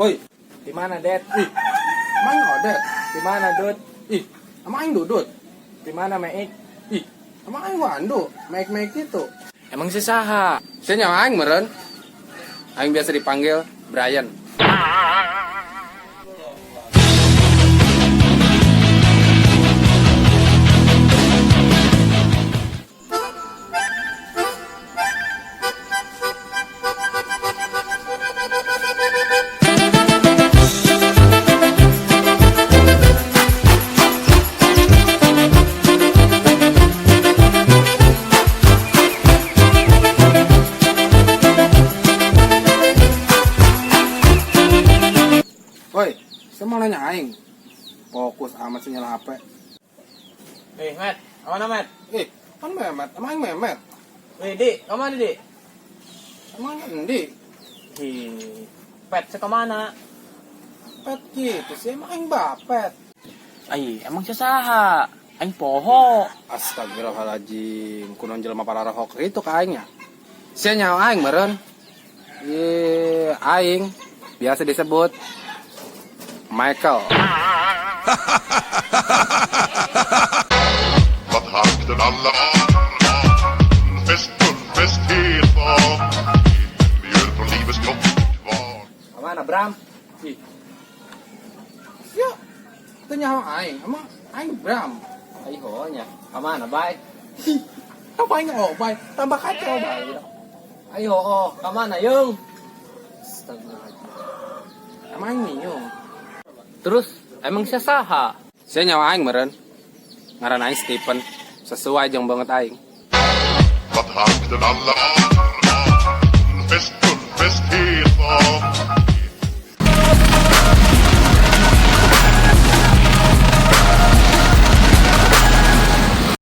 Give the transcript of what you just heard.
Woi, Di mana, Det? Ih, emang aing Odet? Di mana, Dut? Ih, emang aing Dudut? Di mana, Meik? Ih, emang aing Wandu? Meik-meik gitu. Emang si saha? Sia nyawa aing meureun. Aing biasa dipanggil Brian. Woi, sia mau nanya aing. Fokus amat sih nyala HP. Eh, Met, kemana, Met? Ih, kan Memet, emang aing Memet? Eh, Di, kemana, Di? Emang endi? Hi, Pet, kemana? Pet gitu sih, emang aing bapet. Ai, emang si saha? Aing poho. Astagfirullahaladzim, kunon jelema pararahok itu ka aingnya. Sia nyawa aing meureun. Ih, aing biasa disebut Michael. Vad harkten alla anar. Fest full, fest helt av. Mjöl från livets grottkvarn. Kemana, Bram? Ih. Sia, teu nyawa aing, emang aing Bram. Ai, ho nya. Kemana, Bay? Ih, apa aing obay, tambah kacau bay. Ai, ho, oh. Kemana, Yung? Astagfirullahaladzim. Emang aing Miyung. Terus, emang si saha? Sia nyawa aing meureun. Ngaran aing Stephen, sesuai jeung banget aing. Vad harkten alla anar.